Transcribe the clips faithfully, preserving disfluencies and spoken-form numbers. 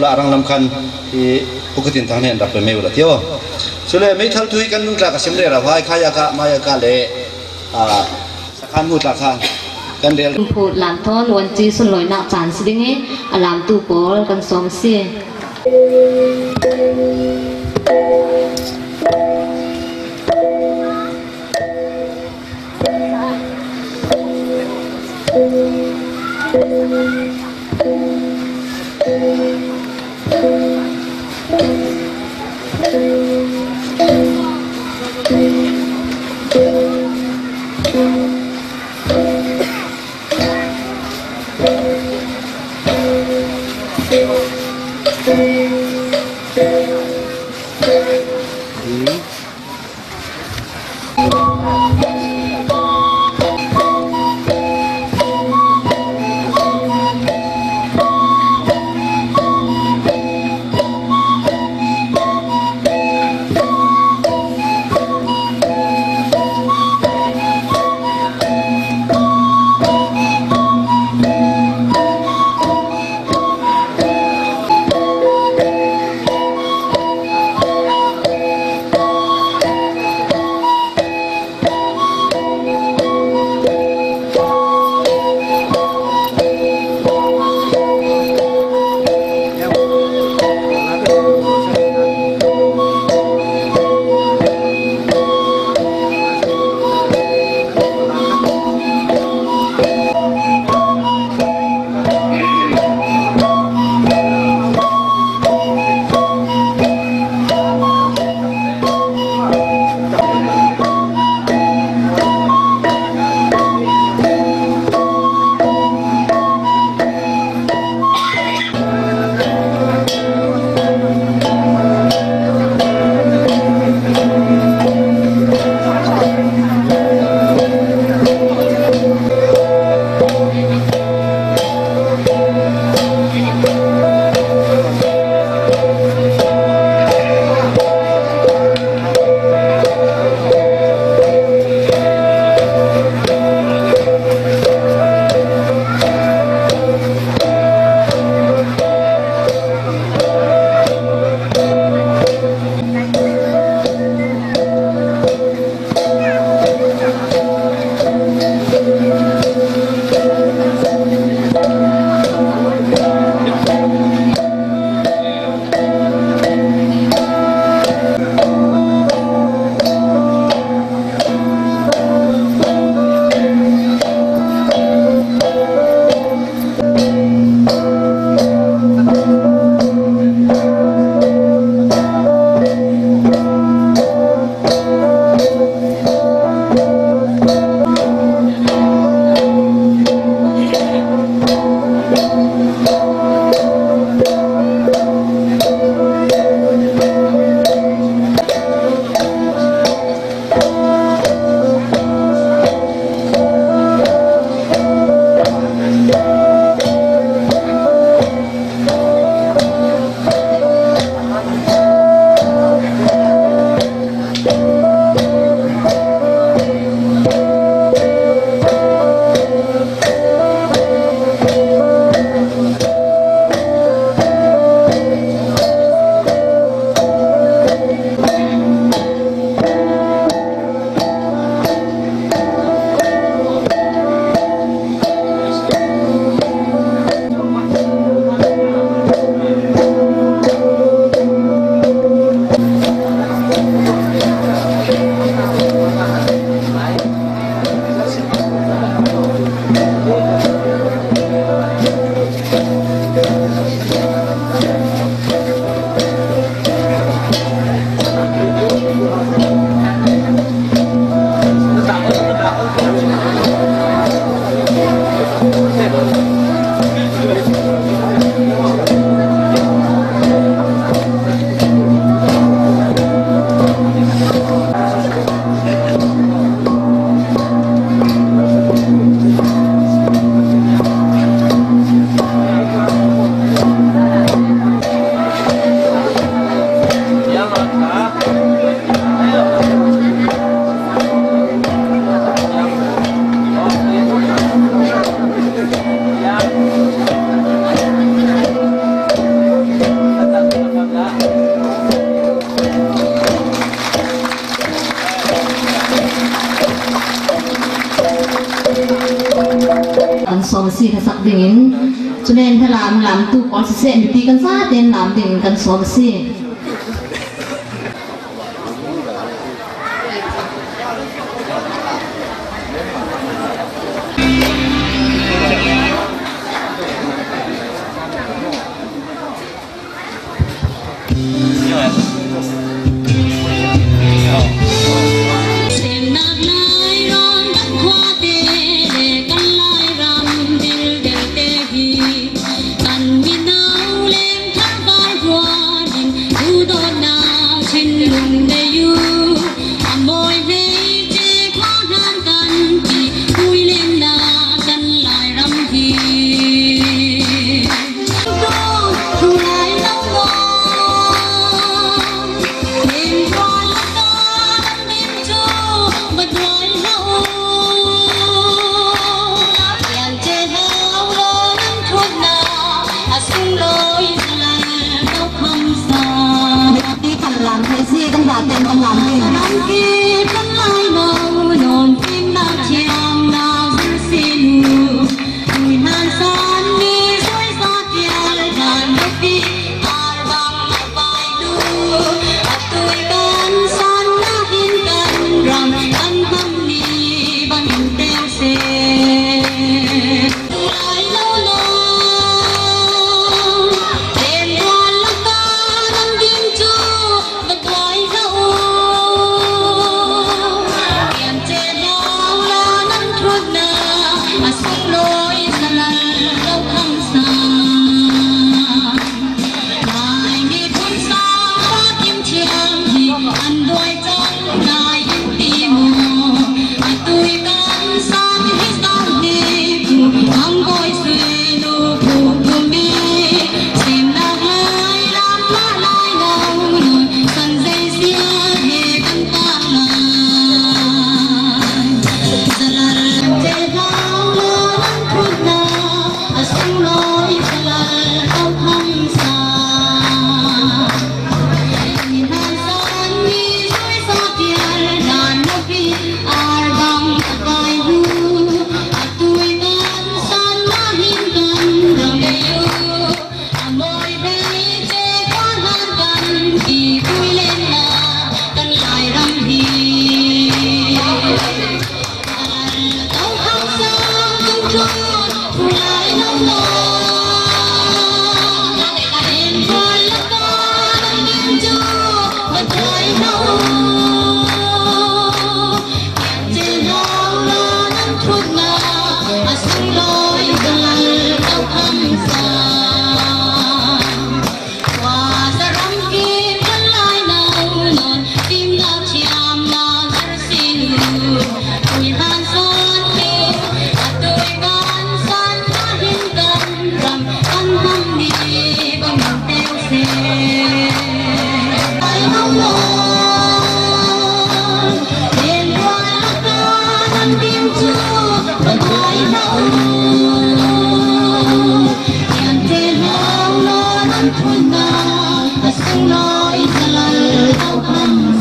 La a rang lam khan i Pu Ka Tin Thang nen rak pe mei uh la ti aw. Cule meithal thu hi kan nungtla ka sim rero hai kha ya ka ma ya ka le, a, sakhan mu tla kha kan rel. Phut lam thawn uan ci sun loi nak caan si ding i a lamtu pawl kan sawm si. Kan sawm a si khasak dingin, cun len phalam lamtu pawl siseh mipi kan zaten lam dingin kan sawm a si. Semnak lai ram kan khuate le kan lai ram dildelte hi kan mino lem thangval ruanin udawtna thinlung dei uh. A mawi vei te khuahlan kan ti, puilenna kan lai ram hi. Kan lam thei si, kan zaten kan lam ding. Lam kip kan lai no, non kim na thiam na zul si nu. Tui han san ni soi sa tial kan nupi ar bang a pai nu. A tui kan san na hin kan ram kan ham ni bang in teu se. Lai lo lo. Ten rual laka nan ding cu va tuai lo. Pian ce lo la nan thutna a sung lo i salal lo khang sa. Lai mi phun sa pa kim thiam hi an duai cang lai in ti mu. A tui kan san hi sang hi ku ang boi sui nu ku ku mi. Sem na lai lam ma lai lo nun san zei sia he kan pa lai. Zalal te lau lo nan thutna a sung lo i zalal lo khang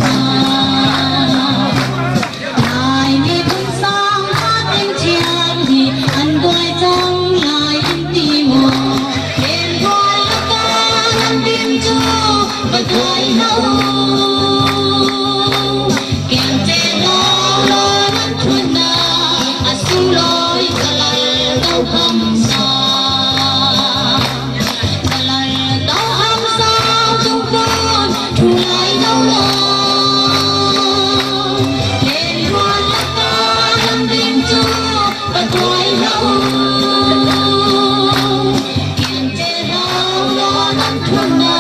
sa. Lai miphun sang kha teng thiam hi an duai cang lai in ti maw? Ken duai laka nan din cu va duai hlah uh. Ken ce lo lo nan thutna a sung lo i ka lal ko hamsa. Ka lal ko hamsa tung khun thu lai lo lo. Ken duai laka nan din cu va duai hlah uh. Ken ce lo lo nan thutna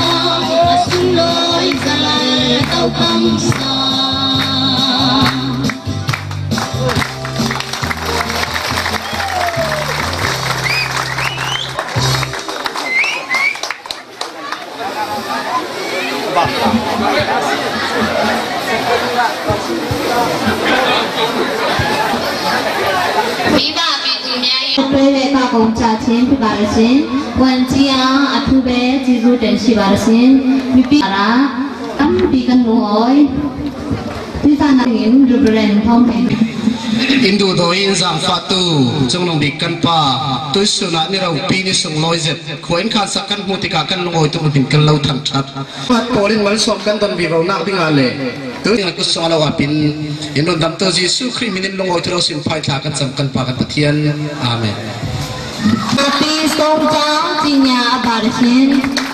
a sung lo i ka lal ko hamsa. Pe le ka kong ca chin pi bar sin, wan cia a thu be ci zu ten shi bar sin, mi pi ara, tam pi kan lu oi. Pi ta na ngin lu bren thom hen. In duhdawi in zangfahtu Cungnung Dik kan pa, tuisun ah ni ropi ni sung lawi zet khua in khansak kan hmuh tikah kan lungawi tung in kan lo thangṭhat. Paul in malsawm kan don vivo nak dingah le tu dingah kut sung a lo apin in rundamtu Jesuh Khrih min in lungawi thu lo sin phaitla kan cam kan pa kan Pathian. Amen. Mati sawm cang cinya a bar hin.